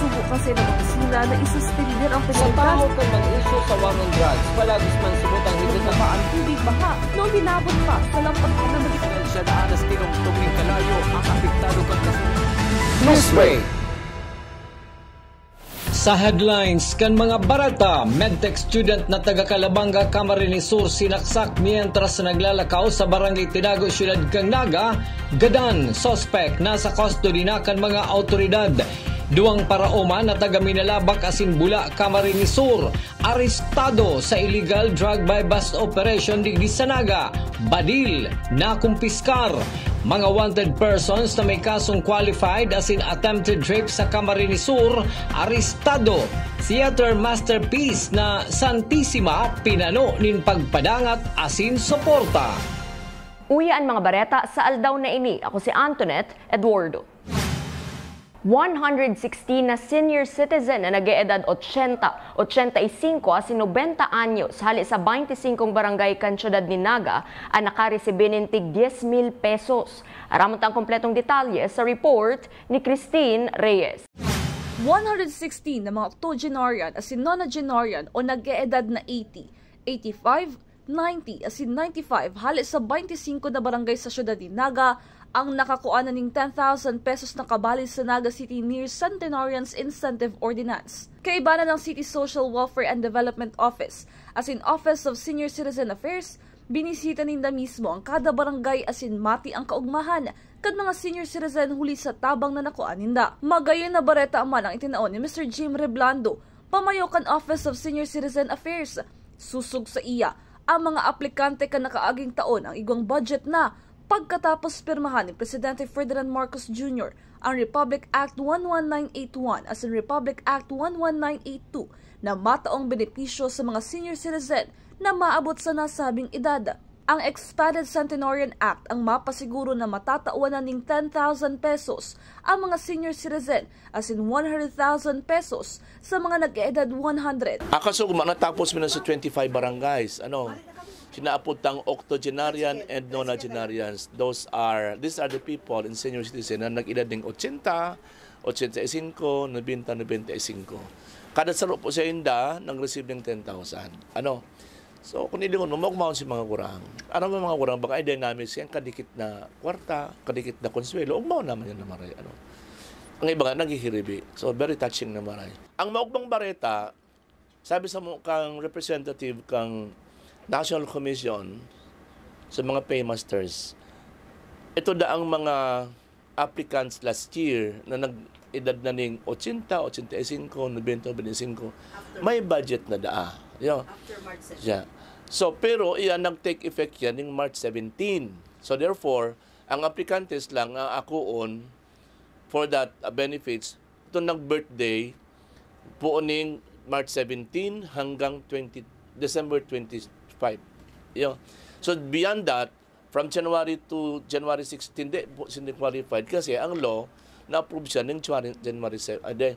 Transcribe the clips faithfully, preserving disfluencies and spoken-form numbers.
Bukas ay napagsila na isuspender ang Sa tahaw kan mga isyu sa war on drugs, palagos man subot ang higit na Mabaan tubig baha na uminabot pa sa lampas na balik. Siya na alas tinong tubig kalayo ang apektado kan kasunod. Sa headlines kan mga bareta, medtech student na taga Calabanga, Camarines Sur sinaksak mientras naglalakaw sa Barangay Tinago, Siyudad kan Naga, gadan, suspek nasa custody na kan mga awtoridad. Duwang paraoma na taga Minalabac asin Bula, Camarines Sur, arestado sa illegal drug buy-bust operation digdi sa Naga, badil, nakumpiskar. Mga wanted persons na may kasong qualified asin attempted rape sa Camarines Sur, arestado. Theater masterpiece na Santisima, pinano nin pagpadangat asin suporta. Uya an mga bareta sa aldaw na ini. Ako si Antoinette Eduardo. One hundred sixteen na senior citizen na nag-eedad ochenta, ochenta y cinco asin nobenta anyos hali sa baynte singkong barangay kan siyudad nin Naga an nakaresibi nin tig dies mil pesos. Aramon ta an kompletong detalye sa report ni Christine Reyes. One hundred sixteen na mga octogenarian asin nonagenarian o nag-eedad na eighty, eighty-five, ninety asin ninety-five hale sa baynte singko na barangay sa siyudad nin Naga ang nakakua na nin ten thousand pesos na kabalin sa Naga City near Centenarians Incentive Ordinance. Kaiba na ng City Social Welfare and Development Office asin Office of Senior Citizen Affairs, binisita ninda mismo ang kada barangay asin mati ang kaugmahan kan mga senior citizen huli sa tabang na nakua ninda. Magayon na bareta man ang itinao ni Mister Jim Reblando, pamayo kan Office of Senior Citizen Affairs. Susog saiya, ang mga aplikante kan nakaaging taon ang igwang budget na pagkatapos pirmahan ni Presidente Ferdinand Marcos Junior ang Republic Act one one nine eight one asin Republic Act one one nine eight two na mataong benepisyo sa mga senior citizen na maabot sa nasabing edad. Ang Expanded Centenarian Act ang mapasiguro na matatawan na nin ten thousand pesos ang mga senior citizen asin one hundred thousand pesos sa mga nag-eedad one hundred. Akasugma, natapos mi na sa twenty-five barangays. Ano? Sinaapod tang octogenarian and nonagenarians. Those are, these are the people in senior citizen na nag-edad ning ochenta, ochenta y cinco, nobenta, nobenta y cinco. Kada saro po sa inda, nag-receive ng ten thousand. Ano? So, kung ilingon mo, maugmahon si mga gurang. Ano man mga gurang, baka ay dynamics yan, kadikit na kwarta, kadikit na konsuelo, ugmahon naman yan na maray. Ano? Ang iba nga, naghihiribi. So, very touching na maray. Ang maugmang bareta, sabi sa mo kang representative kang National Commission sa mga paymasters, ito daang mga applicants last year na nag-edad na ning ochenta, ochenta y cinco, nobenta, nobenta y cinco, may budget na daa. Yo. After March seven. Yeah. So, pero iyan nag-take effect yan ning March seventeen. So, therefore, ang aplikantes lang ang akuon for that uh, benefits, itong nag-birthday po ning March seventeen hanggang twenty, December twenty-five. Yo. So, beyond that, from January to January sixteen, di po sila qualified kasi ang law na-approve siya ng January, January seven, ah, di,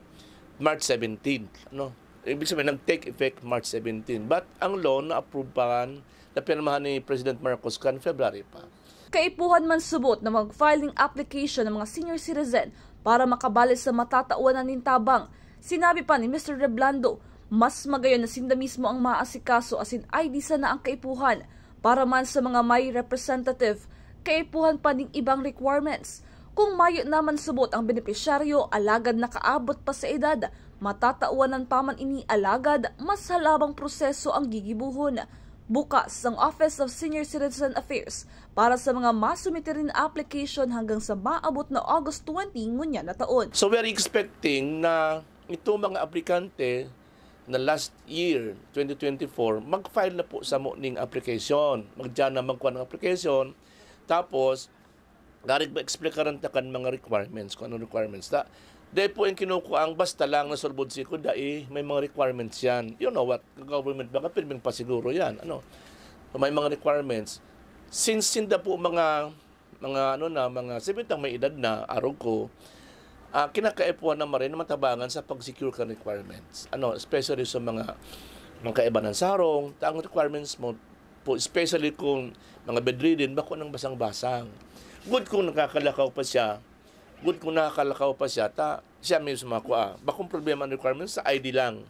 March seventeen. No? Ibig sabihin, nag-take effect March seventeen. But ang law na-approve pa, napirmahan ni President Marcos kan February pa. Kaipuhan man subot na mag-file ning application ang mga senior citizen para makabali sa matatawan na nin tabang. Sinabi pa ni Mister Reblando, mas magayon na sinda mismo ang maasikaso asin I D sana ang kaipuhan. Para man sa mga may representative, kaipuhan pa ning ibang requirements. Kung mayo naman subot ang benepisyaryo alagad nakaabot pa sa edad, matatawanan pa man ini alagad mas halabang proseso ang gigibohon. Bukas ang Office of Senior Citizen Affairs para sa mga masumiter nin application hanggang sa maabot na August twenty ngunyan na taon. So we are expecting na itong mga aplikante na last year, twenty twenty-four, mag-file na po sa mo ning application. Magdiyan na magkuha ng application. Tapos, garig ma-explikaran ta kan mga requirements, kung anong requirements ta. Dahil po yung kinukuha ang basta lang na sulbod siko, dai may mga requirements yan. You know what? Government baka pirming pasiguro yan. Ano? So, may mga requirements. Since sinda po mga mga ano na, mga sibitang may edad na, arog ko, ah, kinakaipuhan na marin na matabangan sa pag-secure kan requirements. Ano, especially sa mga, mga kaibanan sa harong, ta ang requirements mo po, especially kung mga bedridden, bako nang basang-basang. Good kung nakakalakaw pa siya, Good kung nakakalakaw pa siya, ta siya mismo ako, ah. Bakong problema ang requirements sa I D lang.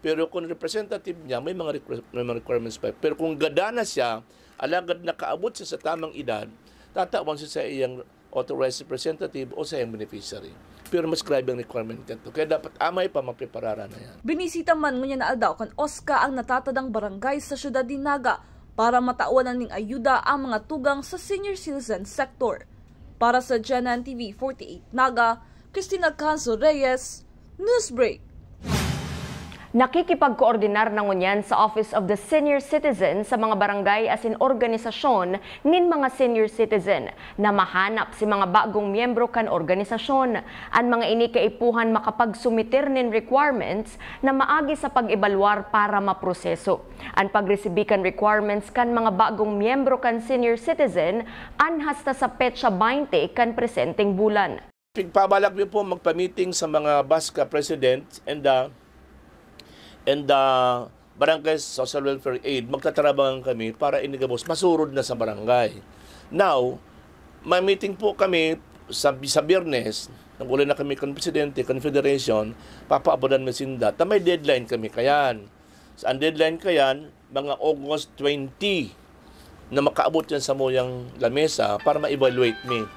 Pero kung representative niya, may mga requir-, may mga requirements pa. Pero kung gada na siya, alagad nakaabot siya sa tamang edad, tatawan siya sa iyang authorized representative o sa iyang beneficiary. Pero mas grabe ang requirement nito. Kaya dapat amay pa mapreparara na yan. Binisita man ngunyan na aldaw kan OSCA ang natatadang barangay sa siyudad nin Naga para matawan na ning ayuda ang mga tugang sa senior citizen sector. Para sa G N N T V forty-eight Naga, Christina Canzo Reyes, Newsbreak. Nakikipagkoordinar na ngunyan sa Office of the Senior Citizen sa mga barangay asin organisasyon nin mga senior citizen na mahanap si mga bagong miyembro kan organisasyon. An mga ini kaipuhan makapagsumiter nin requirements na maagi sa pag-ebalwar para maproseso. An pagresibi kan requirements kan mga bagong miyembro kan senior citizen an hasta sa petsa baynte kan presenteng bulan. Pigpabalak niyo po magpa-meeting sa mga BASCA president and the, and the Barangay Social Welfare Aid. Magtatarabangan kami para inigabos, masurod na sa barangay. Now, may meeting po kami sa, sa Biyernes, nag-uli na kami kan presidente, kan federation, papaabonan mi sinda. Ta may deadline kami kayan. Sa ang deadline kayan, mga August twenty na makaabot yan sa muyang lamesa para ma-evaluate mi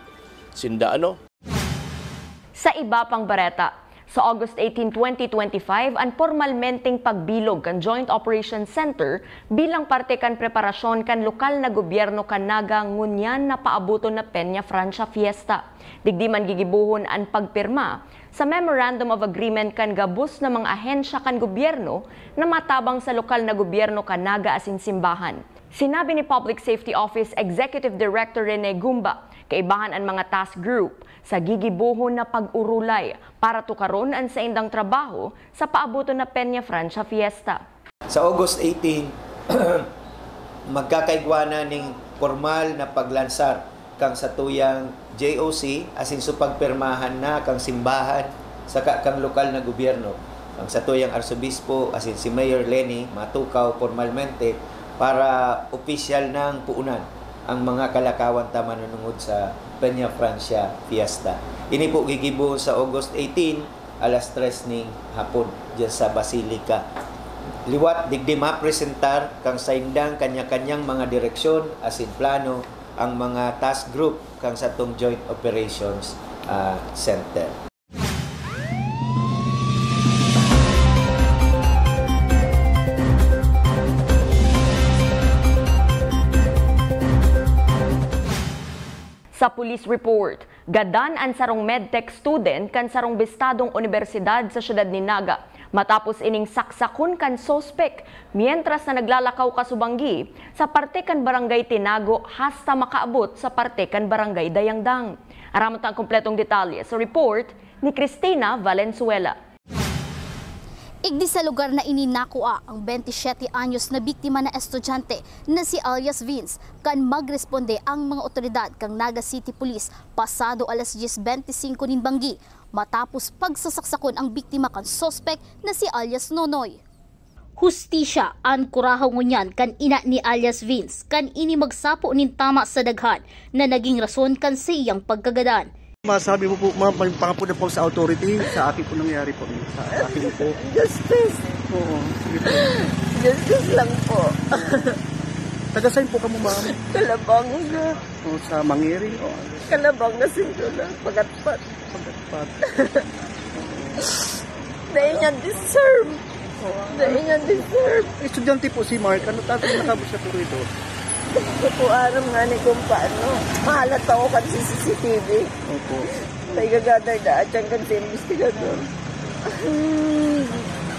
sinda, ano? Sa iba pang bareta, sa August eighteen, twenty twenty-five, an pormalmenteng pagbilog kan Joint Operations Center bilang parte kan preparasyon kan lokal na gobyerno kan Naga ngunyan na paaboton na Peña Francia Fiesta. Digdi man gigibohon an pagpirma sa Memorandum of Agreement kan gabos na mga ahensya kan gobyerno na matabang sa lokal na gobyerno kan Naga asin simbahan. Sinabi ni Public Safety Office Executive Director Rene Gumba, kaibahan an mga task group sa gigibohon na pag-urulay para tukaron an saindang trabaho sa paaboton na Peña Francia Fiesta. Sa August eighteen, magkakaigwa na ning pormal na paglansar kan satuyang J O C asin supagpirmahan na kan simbahan saka kan lokal na gobyerno. Ang satuyang arsobispo asin si Mayor Leni matukaw pormalmente para opisyal nang puunan ang mga kalakawan ta manunungod sa Peña Francia Fiesta. Ini po gigibo sa August eighteen, alas tres ning hapon, diyan sa Basilica. Liwat digdi mapresentar kan saindang kanya-kanyang mga direksyon asin plano ang mga task group kan satong Joint Operations, ah, Center. Sa police report, gadan an sarong medtech student kan sarong bistadong unibersidad sa siyudad nin Naga matapos ining saksakon kan suspek mientras na naglalakaw kasubanggi sa parte kan Barangay Tinago hasta makaabot sa parte kan Barangay Dayangdang. Aram ta ang kompletong detalye sa report ni Cristina Valenzuela. Igdi sa lugar na ini nakua ang bente siyete anyos na biktima na estudyante na si alias Vince kan magresponde ang mga otoridad kan Naga City Police pasado alas dyes bente singko nin banggi, matapos pagsasaksakon ang biktima kan suspek na si alias Nonoy. Hustisya an kurahaw ngunyan kan ina ni alias Vince kan ini magsapo nin tama sa daghan na naging rason kan saiyang pagkagadan. Masabi mo po, ma'am, may pangapod na po sa authority, sa akin po nangyari po, sa akin po. Justice. Oo, sige po. Justice lang po. Taga saan po kamo, ma'am? Kalabanga. O, sa Mangiri? O, Kalabanga, Sindula, Pagatpat. Pagatpat. Dahil niya deserve. Dahil niya deserve. Estudyante po si Mark. Ano, tatay, nakabot siya po rito? Hindi ko po aram nga ni kung paano. Mahalat ako kan C C T V. Opo. May gagadar na at siyang kan sa investigador.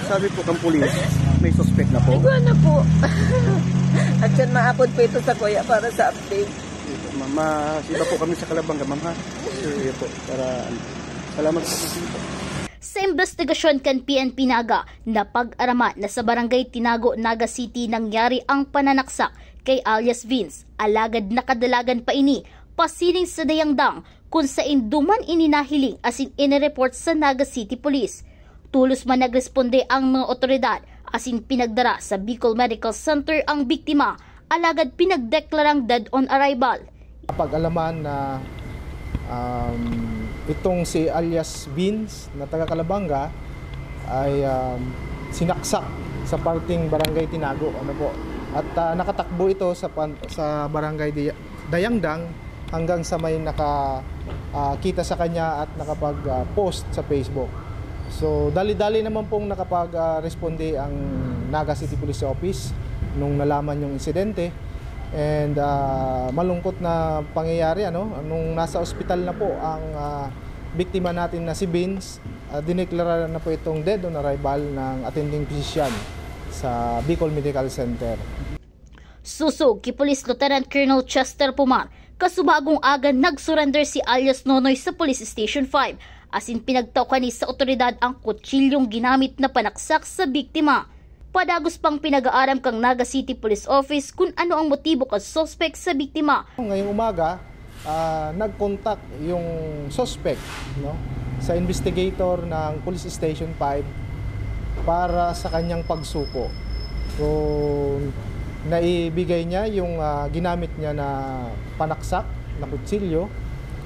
Sabi po kang pulis, may suspect na po? Igwa na po. At yan, maapod po ito sa kuya para sa update. Ma'am, ma-, iba po kami sa Kalabanga, ma'am, ha? Sige po, para ano. Salamat po. Sa imbestigasyon kan P N P Naga, napag-araman na sa Barangay Tinago, Naga City nangyari ang pananaksak kay alias Vince, alagad nakadalagan pa ini pasiring sa Dayangdang, kun saen duman ini nahiling asin inireport sa Naga City Police. Tolos man nagresponde ang mga otoridad asin pinagdara sa Bicol Medical Center ang biktima, alagad pinagdeklarang dead on arrival. Napag-alaman na, um, Itong si alias Vince na taga Calabanga ay, um, sinaksak sa parting Barangay Tinago, ano po. At, ah, nakatakbo ito sa pan-, sa Barangay Di-, Dayangdang hanggang sa may naka, ah, kita sa kanya at nakapag, ah, post sa Facebook. So, dali-dali naman pong nakapag, ah, responde ang Naga City Police Office nung nalaman yung insidente. And, ah, malungkot na pangyayari, ano, nung nasa ospital na po ang, ah, biktima natin na si Vince, ah, dineklara na po itong dead on arrival ng attending physician sa Bicol Medical Center. Susog ki Police Lieutenant Colonel Chester Pumar, kasubagong aga nag-surrender si alias Nonoy sa Police Station five, asin pinagtao kani sa otoridad ang kutsilyong ginamit na panaksak sa biktima. Padagos pang pinag-aaram kang Naga City Police Office kun ano ang motibo kan suspek sa biktima. Ngayong umaga, ah, nag-contact yung suspect, no, sa investigator ng Police Station five para sa kanyang pagsuko. So, naibigay niya yung, ah, ginamit niya na panaksak na kutsilyo.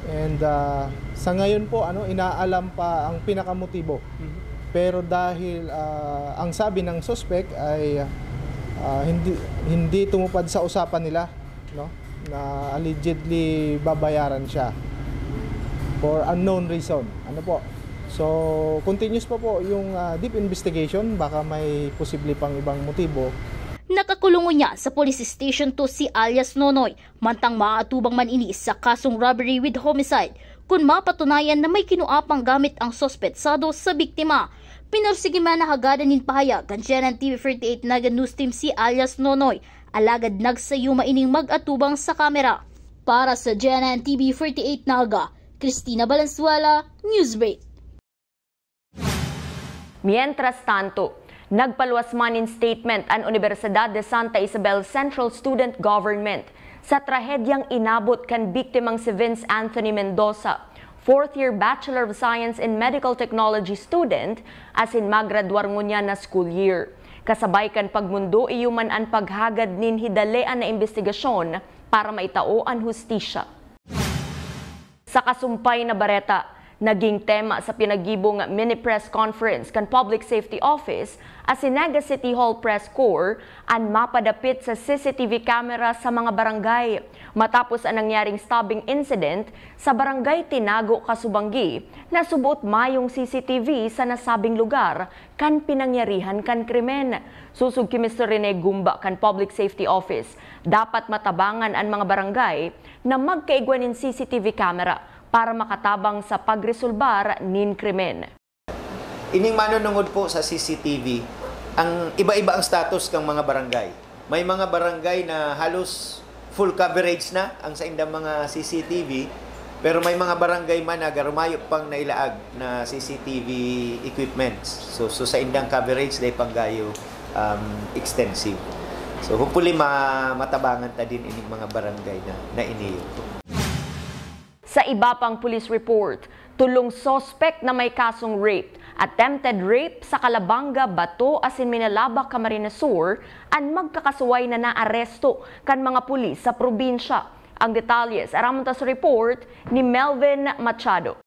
And, ah, sa ngayon po, ano, inaalam pa ang pinakamotibo. Mhm. Pero dahil, ah, ang sabi ng suspect ay, ah, hindi, hindi tumupad sa usapan nila, no, na allegedly babayaran siya for unknown reason. Ano po? So, continuous pa po yung, ah, deep investigation. Baka may posible pang ibang motibo. Nakakulong niya sa Police Station two si alias Nonoy, mantang maatubang man ini sa kasong robbery with homicide, kun mapatunayan na may kinua pang gamit ang suspetsado sa biktima. Pinursige man na hagadan nin pahayag kan G N N T V forty-eight Naga News Team si alias Nonoy, alagad nagsayuma ining mag-atubang sa kamera. Para sa G N N T V forty-eight Naga, Christina Valenzuela, Newsbreak. Mientras tanto, nagpaluwas man nin statement an Universidad de Santa Isabel Central Student Government sa trahedyang inabot kan biktimang si Vince Anthony Mendoza, fourth year Bachelor of Science in Medical Technology student, asin magradwar ngunyan na school year. Kasabay kan pagmundo, iyo man an paghagad nin hidalean na imbestigasyon para maitao an hustisya. Sa kasumpay na bareta, naging tema sa pinaggibong mini press conference kan Public Safety Office asin Naga City Hall Press Corps an mapadapit sa C C T V camera sa mga barangay. Matapos an nangyaring stabbing incident sa Barangay Tinago, Casubangui, nasuboot mayong C C T V sa nasabing lugar kan pinangyarihan kan krimen. Susog ki Mister Rene Gumba kan Public Safety Office, dapat matabangan an mga barangay na magkaigwa nin C C T V camera para makatabang sa pagresolbar nin krimen. Ining manunungod po sa C C T V, ang iba-iba ang status kang mga barangay. May mga barangay na halos full coverage na ang saindang mga C C T V, pero may mga barangay man na garumayo pang nailaag na C C T V equipments. So, so saindang coverage dai panggayo, um, extensive. So, hopefully, ma-, matabangan ta din ining mga barangay na, na ini. Sa iba pang police report, tolong suspek na may kasong rape, attempted rape sa Calabanga, Bato asin Minalabac, Camarines Sur, an magkakasuway na naaresto kan mga pulis sa probinsya. Ang detalye sa Ramontas Report ni Melvin Machado.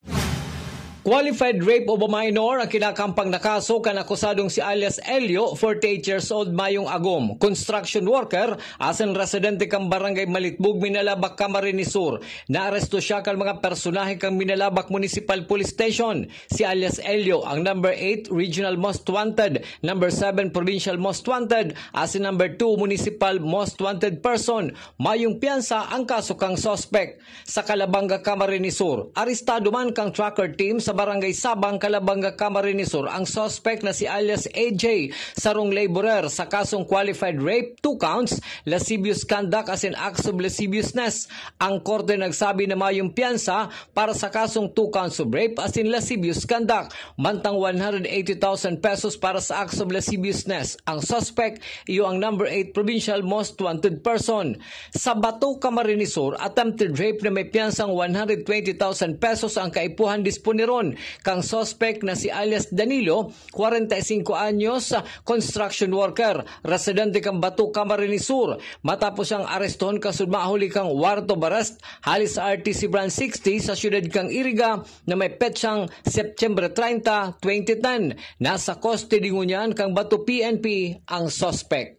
Qualified rape of a minor ang kinakampang na kaso kan akusadong si alias Elio, forty-eight years old, mayong agom, construction worker, asin residente kan Barangay Malitbug, Minalabac, Camarines Sur. Naaresto siya kan mga personahe kan Minalabac Municipal Police Station. Si alias Elio ang number eight Regional Most Wanted, number seven Provincial Most Wanted, asin number two Municipal Most Wanted Person. Mayong piyansa ang kaso kan suspek. Sa Calabanga, Camarines Sur, arestado man kan tracker team sa Barangay Sabang, Calabanga, Camarines Sur, ang suspek na si alias A J, sarong laborer, sa kasong qualified rape, two counts, lascivious conduct asin acts of lasciviousness. Ang korte nagsabi na mayong piyansa para sa kasong two counts of rape asin lascivious conduct, mantang one hundred eighty thousand pesos para sa acts of lasciviousness. Ang suspek, iyo ang number eight Provincial Most Wanted Person. Sa Bato, Camarines Sur, attempted rape na may piyansang one hundred twenty thousand pesos ang kaipuhan disponeron. kan suspek na si alias Danilo, kwarenta y singko anyos, construction worker, residente kan Bato, Camarines Sur, matapos siyang arestohon kasudma huli kan warrant of arrest hali sa R T C Branch sixty sa siyudad kan Iriga na may petsang Setyembre treinta, twenty ten. Nasa custody ngunyan kan Bato P N P ang suspek.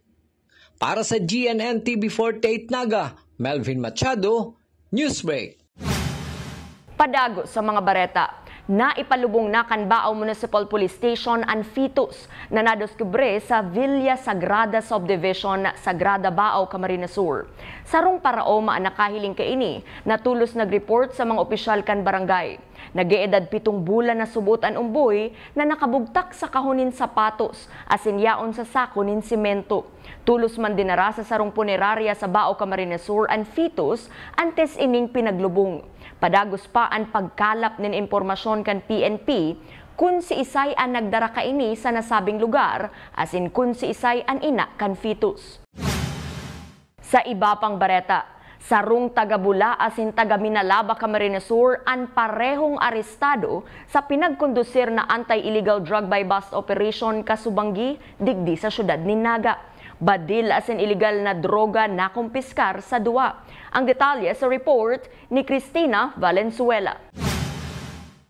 Para sa G N N T V forty-eight Naga, Melvin Machado, Newsbreak. Padagos sa mga bareta. Naipalubong na kan Baao Municipal Police Station an fetus na nadiskubre sa Villa Sagrada Subdivision, Sagrada, Baao, Camarines Sur. Sarong paraoma an nakahiling kaini na tolos nag-report sa mga opisyal kan barangay. Nag-eedad pitong bulan na subot an omboy na nakabugtak sa kahon nin sapatos asin yaon sa sako nin semento. Tolos man dinara sa sarong punerarya sa Baao, Camarines Sur an fetus antes ining pinaglubong. Padagos pa an pagkalap nin impormasyon kan P N P kun siisay an nagdara kaini sa nasabing lugar asin kun siisay an ina kan fetus. Sa iba pang bareta, sarong taga Bula asin taga Minalaba, Camarines Sur an parehong arestado sa pinagkondusir na anti-illegal drug buy-bust operation kasubanggi digdi sa siyudad nin Naga. Badil asin iligal na droga nakumpiskar sa duwa. Ang detalye sa report ni Cristina Valenzuela.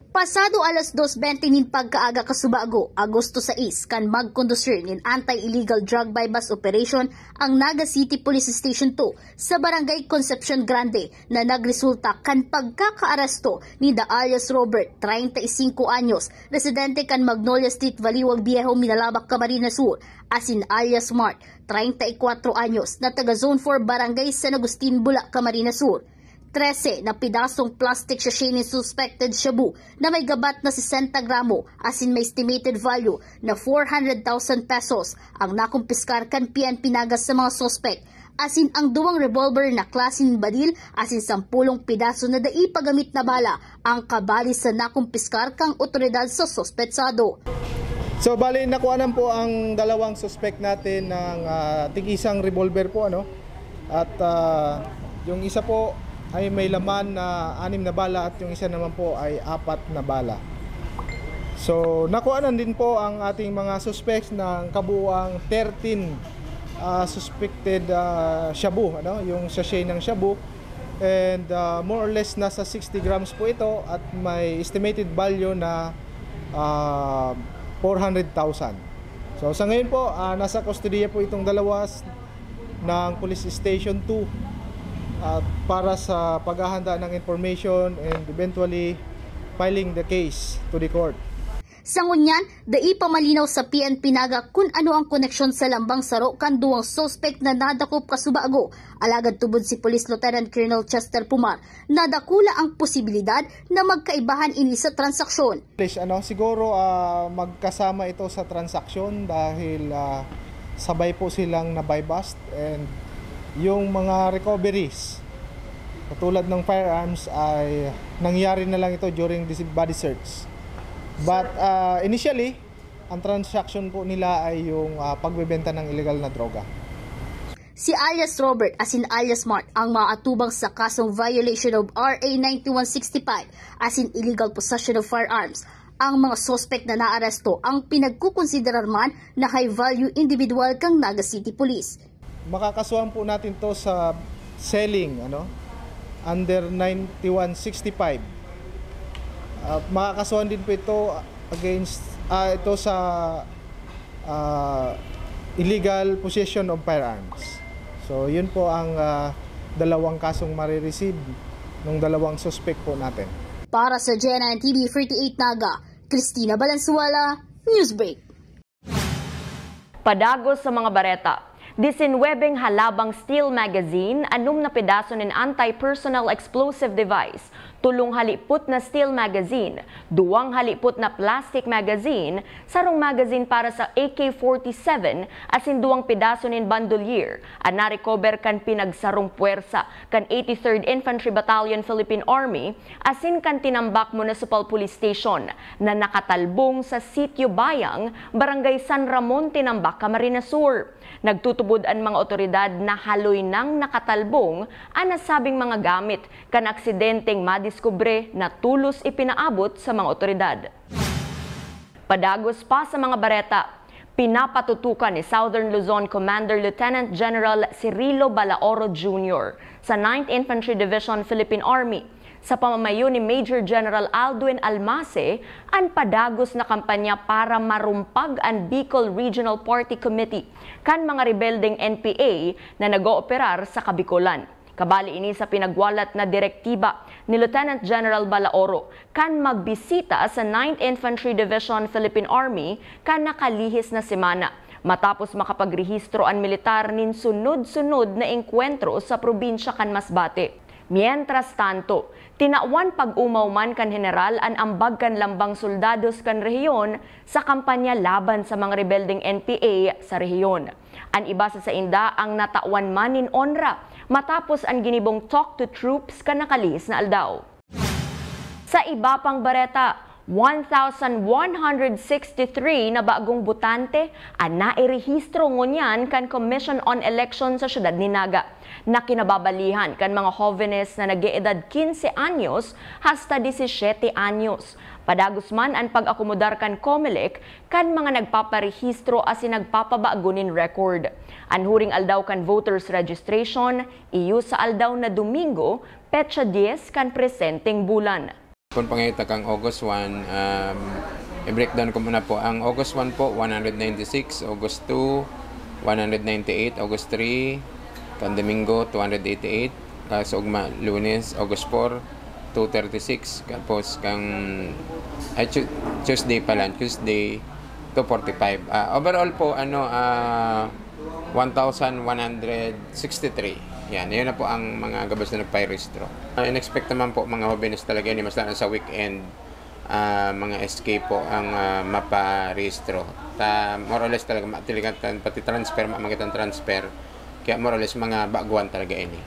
Pasado alas dos bente nin pagkaaga kasubago, Agosto sais, kan magkondusir nin anti-illegal drug buy-bust operation ang Naga City Police Station two sa Barangay Concepcion Grande na nagresulta kan pagkakaaresto ni Da alias Robert, treinta y cinco anyos, residente kan Magnolia Street, Valiwag Viejo, Minalabac, Camarines Sur, asin alias Mark, treinta y cuatro anyos, na taga Zone four, Barangay San Agustin, Bula, Camarines Sur. Trese na pidasong plastic sachet nin suspected shabu na may gabat na sesenta gramo asin may estimated value na four hundred thousand pesos ang nakumpiskar kan P N P Naga sa mga suspek, asin ang duwang revolver na klase nin badil asin sampulong pidaso na dai pa gamit na bala ang kabali sa nakumpiskar kan awtoridad sa suspetsado. So, bali, nakuhanan po ang dalawang suspek natin ng, ah, tig-isang revolver po, ano? At, ah, yung isa po ay may laman na anim na bala at yung isa naman po ay apat na bala. So, nakuhanan din po ang ating mga suspects ng kabuuang thirteen, ah, suspected, ah, shabu, ano? Yung sachet ng shabu. And, ah, more or less, nasa sixty grams po ito at may estimated value na, ah, four hundred thousand. So, sa ngayon po, ah, nasa kustodiya po itong dalawa s-, ng Police Station two at para sa paghahanda ng information and eventually filing the case to the court. Sa ngunyan, dai pa malinaw sa P N P Naga kun ano ang koneksyon sa lambang saro kan duwang suspek na nadakop kasubago. Alagad tubod si Police Lieutenant Colonel Chester Pumar na dakula ang posibilidad na magkaibahan ini sa transaksyon. Please, ano, siguro, ah, magkasama ito sa transaksyon dahil, ah, sabay po silang na-buy-bust and yung mga recoveries, katulad ng firearms, ay nangyari na lang ito during this body search. But, ah, initially, ang transaksyon po nila ay yung, ah, pagbebenta ng illegal na droga. Si alias Robert asin alias Mark ang maatubang sa kasong violation of R A ninety-one sixty-five asin illegal possession of firearms. Ang mga suspek na naaresto ang pinagkukonsiderar man na high-value individual kan Naga City Police. Makakasuhan po natin 'to sa selling, ano, under ninety-one sixty-five. Ah, makakasuhan din po ito against, ah, ito sa, ah, illegal possession of firearms. So, yun po ang, ah, dalawang kasong mare-receive nung dalawang suspek po natin. Para sa G N N T V forty-eight Naga, Cristina Valenzuela, Newsbreak. Padagos sa mga bareta. Disinwebeng halabang steel magazine, anom na pedaso nin anti-personnel explosive device, tolong halipot na steel magazine, duwang halipot na plastic magazine, sarong magazine para sa A K forty-seven, asin duwang pedaso nin bandolier, an narecover kan pinagsarong puwersa kan eighty-third Infantry Battalion, Philippine Army, asin kan Tinambac Municipal Police Station na nakatalbong sa Sitio Bayang, Barangay San Ramon, Tinambac, Camarines Sur. Nagtutubod an mga otoridad na haloy nang nakatalbong an nasabing mga gamit kan aksidenteng diskubre na tolos ipinaabot sa mga otoridad. Padagos pa sa mga bareta, pinapatutukan ni Southern Luzon Commander Lieutenant General Cirilo Balaoro Junior sa Ninth Infantry Division, Philippine Army, sa pamamayo ni Major General Aldwin Almase, an padagos na kampanya para marumpag an Bicol Regional Party Committee kan mga rebeldeng N P A na nag-ooperar sa Kabikolan. Kabali ini sa pinagwalat na direktiba ni Lieutenant General Balaoro kan magbisita sa Ninth Infantry Division, Philippine Army, kan nakalihis na semana, matapos makapagrehistro an militar nin sunod-sunod na engkwentro sa probinsya kan Masbate. Mientras tanto, tinawan pag-omaw man kan heneral an ambag kan lambang soldados kan rehiyon sa kampanya laban sa mga rebeldeng N P A sa rehiyon. An iba sa sainda ang natawan man nin onra matapos an ginibong talk to troops kan nakalihis na aldaw. Sa iba pang bareta, one thousand one hundred sixty-three na bagong botante an nairehistro ngunyan kan Commission on Election sa siyudad ni Naga, na kinababalihan kan mga hovenes na nag-eedad quince anyos hasta diecisiete anyos. Padagos man an pag-akomodar kan Comelec kan mga nagpaparehistro asin nagpapabago nin record. An huring aldaw kan voters registration, iyo sa aldaw na Domingo, petsa dyes kan presenteng bulan. Kun pangita kang August one, um, i-breakdown ko muna po. Ang August one po, one hundred ninety-six, August two, one hundred ninety-eight, August three, kan Domingo, two hundred eighty-eight, kaso ugma, Lunes, August four, two thirty-six, tapos kang, ay, Tu-, Tuesday pala, Tuesday, two forty-five. Ah, overall po, ano, ah, one thousand one hundred sixty-three. Yan, yun na po ang mga gabos na nagparehistro. Ah, in-expect naman po, mga hobenes talaga yun, mas lalo sa weekend, ah, mga S K po ang, ah, maparehistro. Ta, more or less talaga, ma-, talaga tan-, pati transfer, ma-, makita ang transfer. Kaya more or less, mga baguhan talaga ini.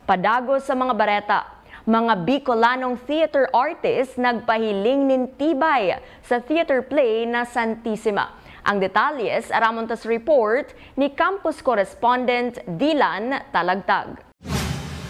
Padagos sa mga bareta, mga Bicolanong theater artist nagpahiling nin tibay sa theater play na Santissima. Ang detalye sa Ramontas Report ni campus correspondent Dylan Talagtag.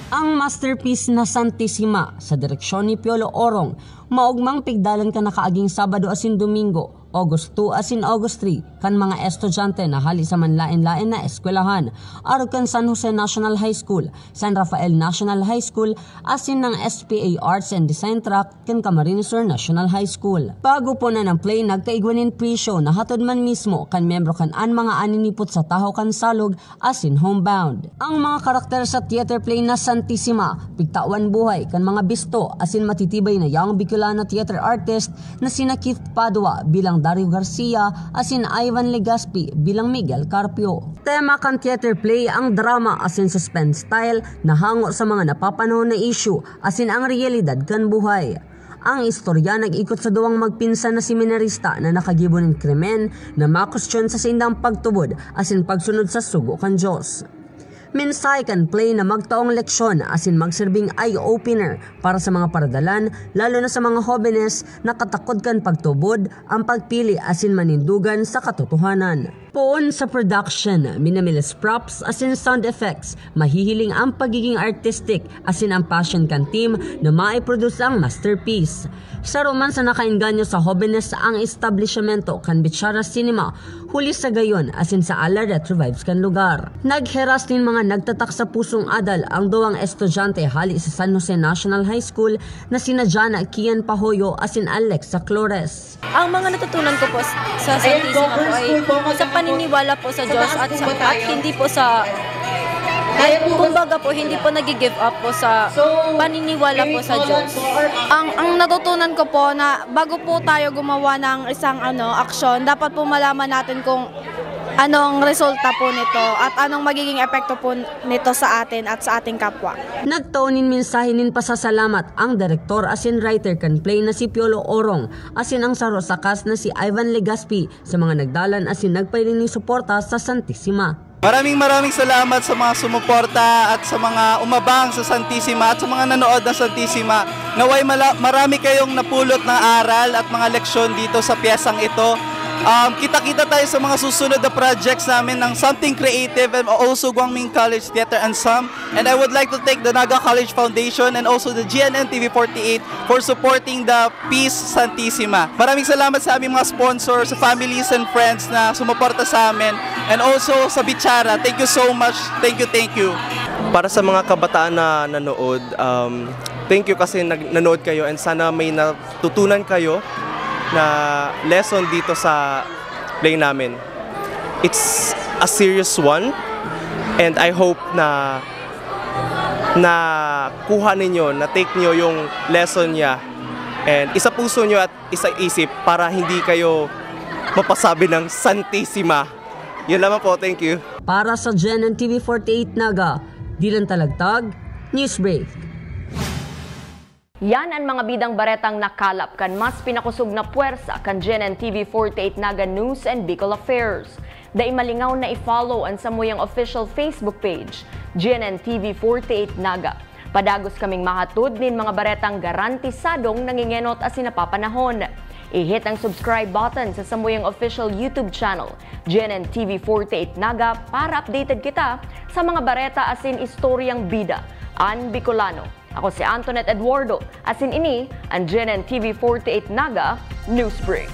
Ang masterpiece na Santissima, sa direksyon ni Piolo Orong, maogmang pigdalan kan nakaaging Sabado asin Domingo, August two asin August three, kan mga estudyante na hali sa manlaen-laen na eskwelahan, arog kan San Jose National High School, San Rafael National High School, asin ng S P A Arts and Design Track kan Camarines Sur National High School. Pag-upunan ang play, nagkaigwa nin pre-show na hatod man mismo kan miyembro kan An Mga Aninipot sa Tahaw kan Salog asin Homebound. Ang mga karakter sa theater play na Santissima, pigtawan buhay kan mga bisto asin matitibay na young Bicolano theater artist na sina Keith Padua bilang Dario Garcia asin Ivan Legaspi bilang Miguel Carpio. Tema kan theater play ang drama asin suspense style na hango sa mga napapanahon na issue asin ang reyalidad kan buhay. Ang istorya nag-ikot sa duwang magpinsan na seminarista na nakagibo nin krimen na makwestiyon sa saindang pagtubod asin pagsunod sa sugo kan Dios. Mensahe kan play na magtaong leksyon asin magserbing eye-opener para sa mga paradalan, lalo na sa mga hobenes na katakod kan pagtubod, ang pagpili asin manindugan sa katotohanan. Poon sa production, minamilas props asin sound effects, mahihiling ang pagiging artistic asin ang passion kan team na maiproduce ang masterpiece. Saro man sa nakaengganyo sa hobenes ang establisyemento kan Bichara Cinema, huli sa gayon asin sa ala retro vibes kan lugar. Nagheras nin mga nagtatak sa pusong adal ang duwang estudyante hali sa San Jose National High School na sina Jana Kian Pahoyo asin Alexa Flores. Ang mga natutunan ko po s-, sa Santissima po ay sa paniniwala po sa Diyos at sa, at hindi po sa, at kumbaga po, hindi po nag-give up po sa paniniwala po sa Diyos. Ang, ang natutunan ko po na bago po tayo gumawa ng isang, ano, aksyon, dapat po malaman natin kung anong resulta po nito at anong magiging epekto po nito sa atin at sa ating kapwa. Nagtao nin mensahe nin pasasalamat ang direktor asin writer kan play na si Piolo Orong asin ang saro sa cast na si Ivan Legaspi sa mga nagdalan asin nagpahiling nin suporta sa Santissima. Maraming, maraming salamat sa mga sumuporta at sa mga umabang sa Santissima at sa mga nanood ng Santissima. Naway mala-, marami kayong napulot na aral at mga leksyon dito sa piyesang ito. Um, kita-kita tayo sa mga susunod na projects namin ng Something Creative and also Guangming College Theater Ensemble. And I would like to thank the Naga College Foundation and also the G N N T V forty-eight for supporting the Peace Santissima. Maraming salamat sa aming mga sponsors, sa families and friends na sumuporta sa amin, and also sa Bichara. Thank you so much. Thank you, thank you. Para sa mga kabataan na nanood, um, thank you kasi nag- nanood kayo, and sana may natutunan kayo na lesson dito sa play namin. It's a serious one, and I hope na na kuha ninyo, na take niyo yung lesson niya, and isa puso niyo at isa isip para hindi kayo mapasabi ng Santissima. Yun lamang po, thank you. Para sa G N N T V forty-eight Naga, Dylan Talagtag, Newsbreak. Yan an mga bidang baretang nakalap kan mas pinakusog na pwersa kan G N N T V forty-eight Naga News and Bicol Affairs. Dai malingaw na i-follow an samuyang official Facebook page, G N N T V forty-eight Naga. Padagos kaming mahatod nin mga baretang garantisadong nangengenot asin napapanahon. I-hit ang subscribe button sa samuyang official YouTube channel, G N N T V forty-eight Naga, para updated kita sa mga bareta asin istoryang bida an Bicolano. Ako si Antoinette Eduardo, asin ini an G N N T V forty-eight Naga Newsbreak.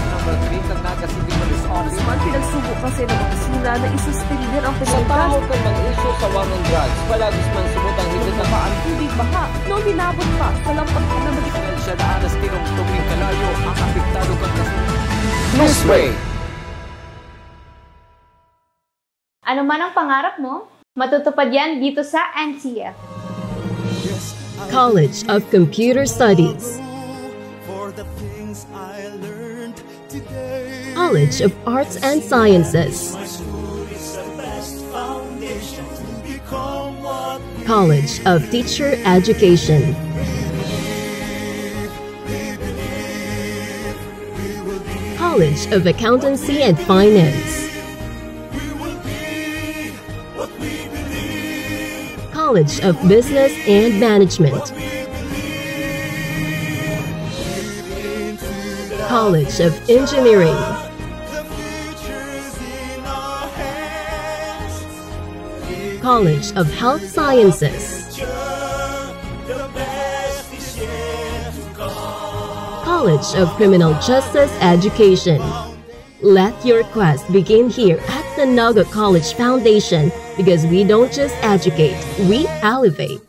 Number three kan Naga City Police Office. Man pinagsugo kasi ng mga sila na isuspender ang Sa tahaw kan mga isyu sa war on drugs, palagis man subot ang higit na Baan tubig baha, no hinabot pa sa lampag na magiging Siya na alas tirong tubig kalayo ang apektado kan kasunod. Newsbreak. Ano man ang pangarap mo, matutupad yan dito sa N C F. College of Computer Studies, College of Arts and Sciences, College of Teacher Education, College of Accountancy and Finance, College of Business and Management, College of Engineering, College of Health Sciences, College of Criminal Justice Education. Let your quest begin here at the Naga College Foundation, because we don't just educate, we elevate.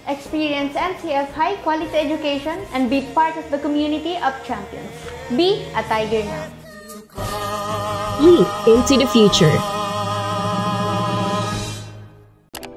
Experience N C F high quality education and be part of the community of champions. Be a Tiger now. Leap into the future.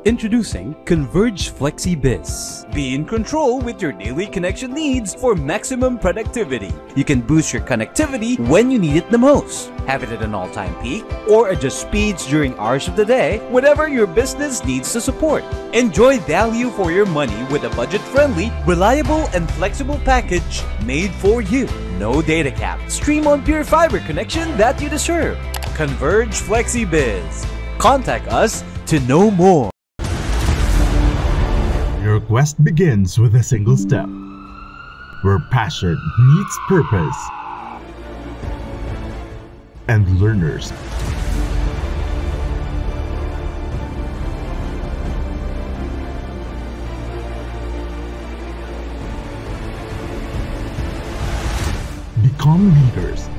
Introducing Converge FlexiBiz. Be in control with your daily connection needs for maximum productivity. You can boost your connectivity when you need it the most. Have it at an all-time peak or adjust speeds during hours of the day, whatever your business needs to support. Enjoy value for your money with a budget-friendly, reliable, and flexible package made for you. No data cap. Stream on pure fiber connection that you deserve. Converge FlexiBiz. Contact us to know more. Your quest begins with a single step, where passion meets purpose and learners become leaders.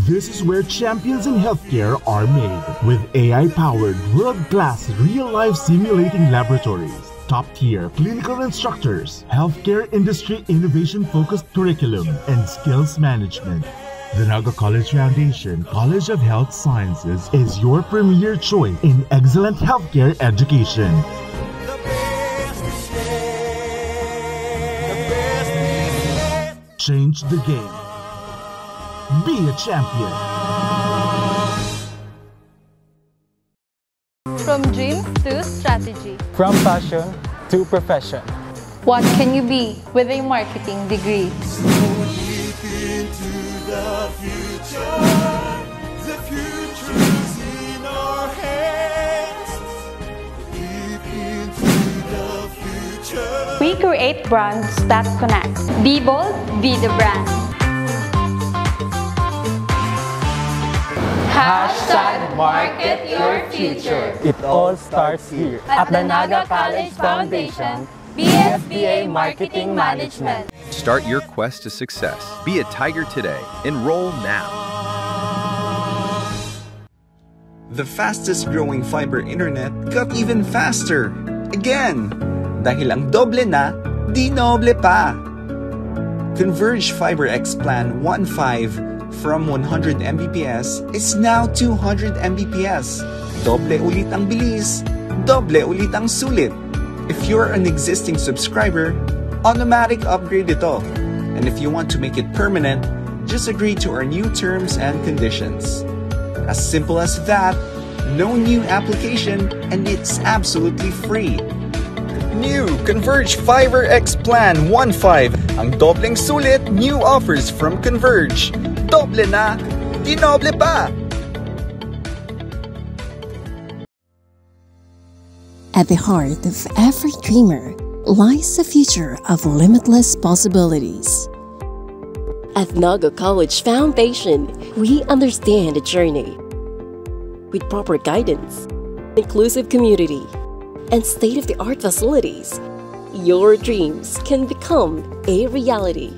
This is where champions in healthcare are made. With A I-powered, world-class, real-life simulating laboratories, top-tier clinical instructors, healthcare industry innovation-focused curriculum, and skills management. The Naga College Foundation College of Health Sciences is your premier choice in excellent healthcare education. Change the game. Be a champion. From dreams to strategy. From passion to profession. What can you be with a marketing degree? The future, the future is in our hands. Leap into the future. Create brands that connect. Be bold, be the brand. Hashtag market your future. It all starts here. At the Naga College Foundation, B S B A Marketing Management. Start your quest to success. Be a tiger today. Enroll now. The fastest growing fiber internet got even faster. Again! Dahil ang doble na, dinoble pa! Converge Fiber X Plan one five from one hundred M B P S is now two hundred M B P S. Doble ulit ang bilis, doble ulit ang sulit. If you're an existing subscriber, automatic upgrade ito. And if you want to make it permanent, just agree to our new terms and conditions. As simple as that, no new application, and it's absolutely free. New Converge Fiber X Plan one five. Ang dobleng sulit, new offers from Converge. Doble na, dinoble pa! At the heart of every dreamer lies a future of limitless possibilities. At Naga College Foundation, we understand the journey. With proper guidance, inclusive community, and state-of-the-art facilities, your dreams can become a reality.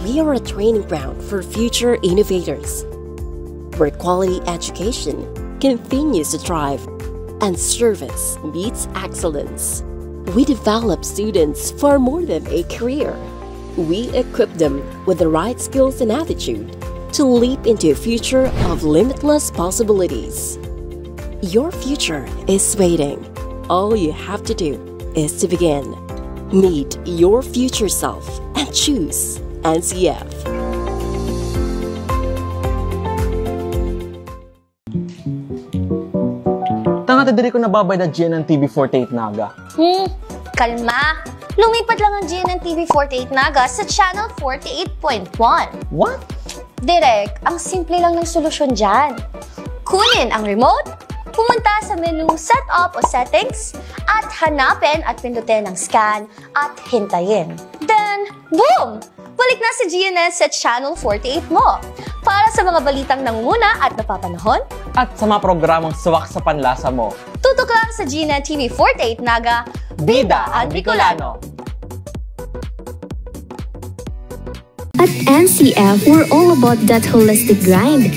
We are a training ground for future innovators, where quality education continues to thrive and service meets excellence. We develop students for more than a career. We equip them with the right skills and attitude to leap into a future of limitless possibilities. Your future is waiting. All you have to do is to begin. Meet your future self and choose N C F. Tanga ta diri ko nababayad na G N N T V forty-eight Naga. Hmm, kalma. Lumipat lang ang G N N T V forty-eight Naga sa Channel forty-eight point one. What? Direk, ang simple lang ng solusyon dyan. Kunin ang remote, pumunta sa menu Setup o Settings, at hanapin at pindutin ang Scan at hintayin. Then, boom! Balik na si G N S sa Channel forty-eight mo. Para sa mga balitang nangunguna at napapanahon, at sa mga programang swak sa panlasa mo, tutok lang sa G N T V forty-eight Naga, Bida ang Bicolano! At N C F, we're all about that holistic grind.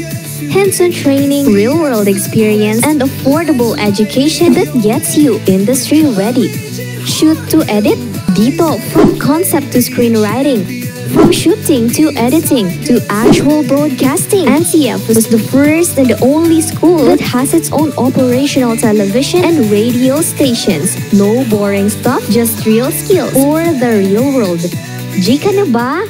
Hands-on training, real-world experience, and affordable education that gets you industry ready. Shoot to edit? Dito, from concept to screenwriting, from shooting to editing to actual broadcasting, N C F is the first and only school that has its own operational television and radio stations. No boring stuff, just real skills for the real world. G ka na ba?